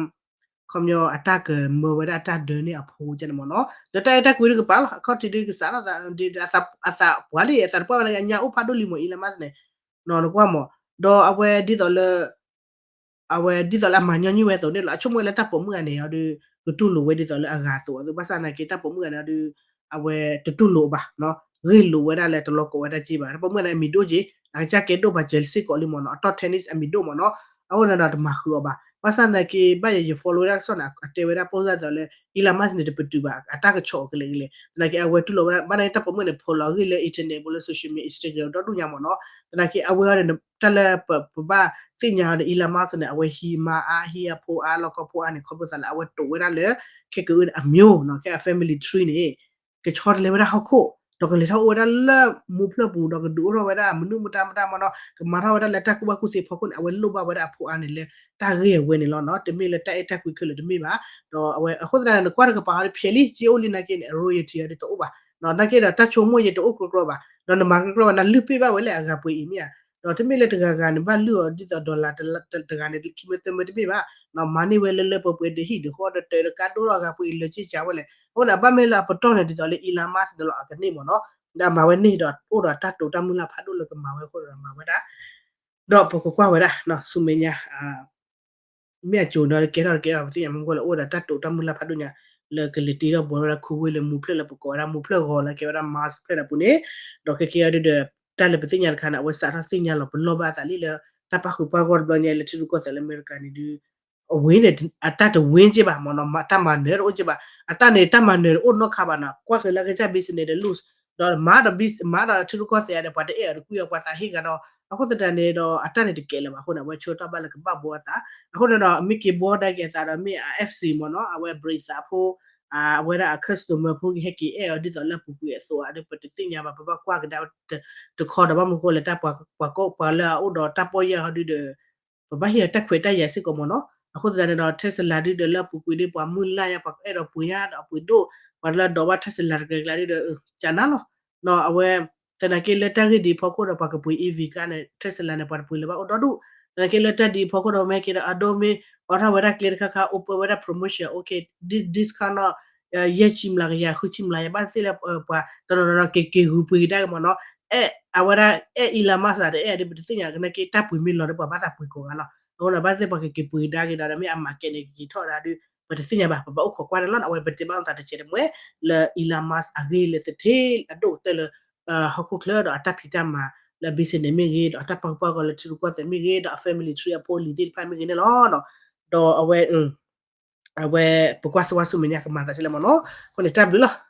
ခီပညီအတၢ်ကမၢဝဲဒၣ်အတၢ်ဒၢန့ၢ်အဖိကဲန့ၣ်မ့ၢ်နီၤ, ဒီးတၢ်အဲၣ်တၢ်ကွံဒုးကပာ်လီၤ အခီၣ်ထံးဒုးကစးထီၣ်သး အသးပှၢ်လံ အသးတပှၢ်ဝဲန့ၣ် အညါအိၣ်ဖးဒိၣ်လံမ့ၢ် Elon Musk န့ၣ်, နကွၢ်မ့ၢ်, ဒီးအဝဲဒ်သိးလၢ အဝဲဒ်သိးလၢအမၤညီနုၢ်ဝဲအသိးန့ၣ်လီၤ, အဆိကမိၣ်ဝဲလၢတၢ်ပိာ်မုၣ်ဂၤန့ၣ်အီၤဒုး ကတူၢ်လိာ်ဝဲဒ်သိးလၢအဂၤအသိးအသိး ဘၣ်ဆၣ်သနာ်က့တၢ်ပိာ်မုၣ်ဂၤန့ၣ်အီၤဒုး အဝဲတတူၢ်လိာ်အီၤဘၣ်, ဂ့ၢ်လိာ်ဝဲဒၣ်လၢတလီၤကိးဝဲဒၣ်က့ဘၣ်, တၢ်ပိာ်မုၣ်ဂၤန့ၣ် အမံၤဒိၣ်က့, အကစၢ်ကဲဒိၣ်ပှၤစၢၤစ့ၢ်ကီးလံမ့ၢ်နီၤ, အတီၢ် tennis အမံၤဒိၣ်မ့ၢ်နီၤ, အဃိန့ၣ်ဒီးတမၤဃုာ်အီၤဘၣ်, ဘၣ်ဆၣ်သနာ်က့ ဘၣ်ယဲယ follow ဝဲဒၣ်ကစီၣ်န့ၣ် အတဲဝဲဒၣ် post ဒ်သိးလၢ Elon Musk န့ၣ် တပတုာ်ဘၣ် အတၢ်ကဆီၣ်အီၤကလဲာ်ကလဲာ်, သနာ်က့အဝဲတူၢ်လိာ်ဝဲဒၣ် ဘၣ်နာ်က့တၢ်ပိာ်မုၣ်န့ၣ် ဖီၣ်လီၤအဂ့ၢ်လၢ internet ပူၤလၢ social media Instagram ဒီဒူၣ်ညါမ့ၢ်နီၤ, သနာ်က့အဝဲအီၤန့ၣ် တၢ်လၢပဘၣ်သ့ၣ်ညါအီၤဒီး Elon Musk န့ၣ် အဝဲဟံးမါအါ ဟံးအဖိအါ လီၢ်ကီဖိအါန့ၣ် ခီဖျိသးလၢအဝဲတိာ်ဝဲဒၣ်လၢ ခဲကအုန့ၣ် အမျိုးနီၤ, ခဲအ family tree န့ၣ် ကဆီတလဲဝဲဒၣ်ဟီၣ်ခိၣ်, ဒီးကလဲၤထီၣ်အိၣ်ဝဲဒၣ်လၢမူဖျၢၣ်ပူၤ ဒီးကဒုးအိၣ်ထီၣ်ဝဲဒၣ်မနုၤမတၤမတၤမ့ၢ်နီၤ, ကမၤထီၣ်ဝဲဒၣ်လၢတၢ်ကူၣ်ဘၣ်ကူၣ်သ့အဖီခိၣ်န့ၣ် အဝဲလိၣ်ဘၣ်ဝဲဒၣ်အဖိအါန့ၣ်လၢတၢ်ဂ့ၢ်အဝဲန့ၣ်လီၤနီၤ, တမ့ၢ်လၢတၢ်အဲၣ်တၢ်ကွံခဲလၢာ်တမ့ၢ်ဘၣ်, ဒီးအဝဲအဃိသတးန့ၣ် နကွၢ်တကပၤဟီဒီးဖျဲးလံ က့အိၣ်လံနာ်က့န့ၣ် အ royalty ဟီဒီးတအိၣ်ဘၣ်, နာ်က့ဒီးတၢ်ဆိကမိၣ်ယဲတအိၣ်ကြီကြီဘၣ်, ဒီးနမၤကြီကြီဘၣ် နလုၢ်ပ့ၢ်ဘၣ်ဝဲလၢအဂၤပှ့ၤအံၤမ့ၢ်ဧါ, ဒီးတမ့ၢ်လၢတဂၤဂၤန့ၣ် ဘၣ်လုၢ်အီၤဒ်သိး dollar တဂၤန့ၣ် ခံမၢသၢမၢတမ့ၢ်ဘၣ်, မၤန့ၢ်ဝဲလၢလၢပှဲၤပှဲၤဒီးဟံၣ်ဒီးဃီဒီးတၢ်ဒီးကါဒိၣ်ထီၣ်အဂၤပှ့ၤအံၤလၢက့ၢ်ကၢဝဲလဲၣ်, အဃိန့ၣ် အဘၣ်မ့ၢ်လၢအပတီၢ်န့ၣ် ဒ်သိးလၢ Elon Musk န့ၣ်လီၤအကန့ၢ်မ့ၢ်နီၤ, ဒီးအမၤဝဲန့ၢ်ဒီးအိၣ်ဒီးတၢ်တိာ်တၢ်မုၢ်လၢ်ဖးဒိၣ်လၢကမၤဝဲအဃိဒီးမၤဝဲဒၣ်, ဒီးပကကွၢ်ဝဲဒၣ် ဆူမဲာ်ညါ မ့ၢ်အကၠိၤဒီးကဲထီၣ်တကဲထီၣ် ပသ့ၣ်ညါမ့ၢ်ကွၢ်လၢအိၣ်ဒီးတၢ်တိာ်တၢ်မုၢ်လၢ်ဖးဒိၣ်ညါ လၢကလဲၤတ့ထီၣ်ဘှီထီၣ်ဝဲဒၣ်ခူဝ့ၢ်လၢမူဖျၢၣ်လၢပကိးဝဲဒၣ်မူဖျၢၣ်ဂီၤလၢကဲဝဲဒၣ် Mars ဖျၢၣ်န့ၣ်အပူၤန့ၣ်, ဒီးခဲကဲအီၤဒုးဒီး တၢ်လၢပသ့ၣ်ညါတခါန့ၣ် အဝဲစးထီၣ်သ့ၣ်ညါလီၤပလီၢ်ဘၣ်အသးလံလၢ တၢ်ပၣ်ဃုာ်ပၣ်ဂီၢ်တဘျီညါလၢထံရူၢ်ကီၢ်သဲးလၢအမဲရကၤန့ၣ်ဒုး အဝ့ၢ်န့ၣ် အတၢ်တဝ့ၢ်က့ဘၣ်မ့ၢ်နီၤ, တၢ်မၤနၢၤတအိၣ်က့ဘၣ်, အတၢ်န့ၣ် တၢ်မၤနၢၤတအိၣ်နီတခါဘၣ်နီၤ, ကွၢ်ဃုာ်လၢကစၢ် business ဒီး lose ဒီးမၤဒီး business မၤဒီးထံရူၢ်ကီၢ်သဲးဒီး ပှၤတအဲၣ်အီၤတကွံအီၤ ပှၤသးဟ့ဂၤဒီး အဃိသတးန့ၣ်ဒီး အတၢ်န့ၣ်တကဲလၢၤဘၣ်အဃိန့ၣ် အဝဲဆၢကတီၢ်ဘၣ်လၢကဘၣ်ဘှီအသး, အဃိန့ၣ်ဒီး မ့ၢ်က့ၤဘှီဒၣ်က့ၤအသးဒီးမ့ၢ်အ FC မ့ၢ်နီၤ, အဝဲ break သးဖိ အဝဲဒၣ်အ customer ဖိကဟဲက့ၤအဲၣ်အီၤဒ်သိးလၢအပူၤကွံာ်အသိးဧါဒီး ပတသ့ၣ်ညါဘၣ်, ပဘၣ်ကွၢ်ကဒါတခီဒီး ဘၣ်မနုၤဃိလဲၣ် တၢ်ပှၤကိး ပှၤလၢအအိၣ်ဒီးတၢ်ပီၢ်ယၢ်ဟီဒုဒီး ပဘၣ်ဟ့ၣ်အီၤတၢ်ခွဲးတၢ်ယာ်စ့ၢ်ကီးမ့ၢ်နီၤ, အဃိသတးန့ၣ်ဒီး Tesla ဒုဒီးလၢအပူၤကွံာ်ဒီး ပှၤမုၢ်လၢ်ယါ ပှၤကအဲၣ်ဒိးပှ့ၤယါဒီးအပှ့ၤဒိၣ်, ပှၤလၢအဒိးဘၣ် Tesla တဂၤကျါဒုဒီး ကနၣ်လီၤ, ဒီးအဝဲ သနာ်က့လၢတၢ်ဂ့ၢ်ဒ်အဖီခိၣ်ဒီး ပှၤကပှ့ၤ EV ကါန့ၣ် Tesla န့ၣ် ပှၤတပှ့ၤလၢၤဘၣ်အိၣ်ဒီဒူၣ်, သနာ်က့လၢတၢ်ဒ်အံၤအဖီခိၣ်ဒီး မ့ၢ်က့ၤဒီးအဒိမ့ၢ်အိးထီၣ်ဝဲဒၣ်ကျဲတခါခါ အိၣ်ပၢဝဲဒၣ် promotion, okay, this kind of ယဲၢ်ဆံမျးကယၤ ဃုဆံမျးကယၤ ဘၣ်သ့ၣ်လၢပှၤတနီၤနီၤက့ၤက့ၤဂုာ်ပှ့ၤကဒါက့ၤမ့ၢ်နီၤ, အဲၣ်အဝဲဒၣ် အဲၣ် Elon Musk ဒီး အဲၣ်ဒ်ပတသ့ၣ်ညါကနၣ်က့ တၢ်ပှ့ၤမ့ၢ်လီၤဒီးပှၤဘၣ်သးပှ့ၤကိးဂၤလီၤ. အဃိန့ၣ် ဘၣ်သ့ၣ်ပှၤက့ၤက့ၤပှ့ၤကဒါက့ၤဒီး မ့ၢ်အ market န့ၣ် ကက့ၤထီၣ်ဒၣ်ဒုး ပတသ့ၣ်ညါဘၣ် ပဘၣ်အိၣ်ခိးကွၢ်န့ၣ်လီၤ. အဝဲပတဲဘၣ်သးတဆဲးတမှဲ လၢ Elon Musk အဂ့ၢ်လၢသထ့အဒိၣ်ကတၢၢ်လၢ ဟီၣ်ခိၣ်ချၢဒီးအတၢ်ဖံးတၢ်မၤလၢ business မ့ၢ်ဂ့ၤ ဒီးအတၢ်ပာ်ကပာ်ဂီၤလၢထံရူၢ်ကီၢ်သဲးမ့ၢ်ဂ့ၤ ဒီးအ family tree အဖိအလံၤသ့ၣ်တဖၣ်မ့ၢ်ဂ့ၤန့ၣ်လီၤ. ဒီးအဝဲ အဝဲပကွၢ်စၢၤဝါဆူမဲာ်ညါကမၤသးဆံးလဲၣ်မ့ၢ်နီၤ. အဃိန့ၣ် တၢ်ဘျုးလီၤ.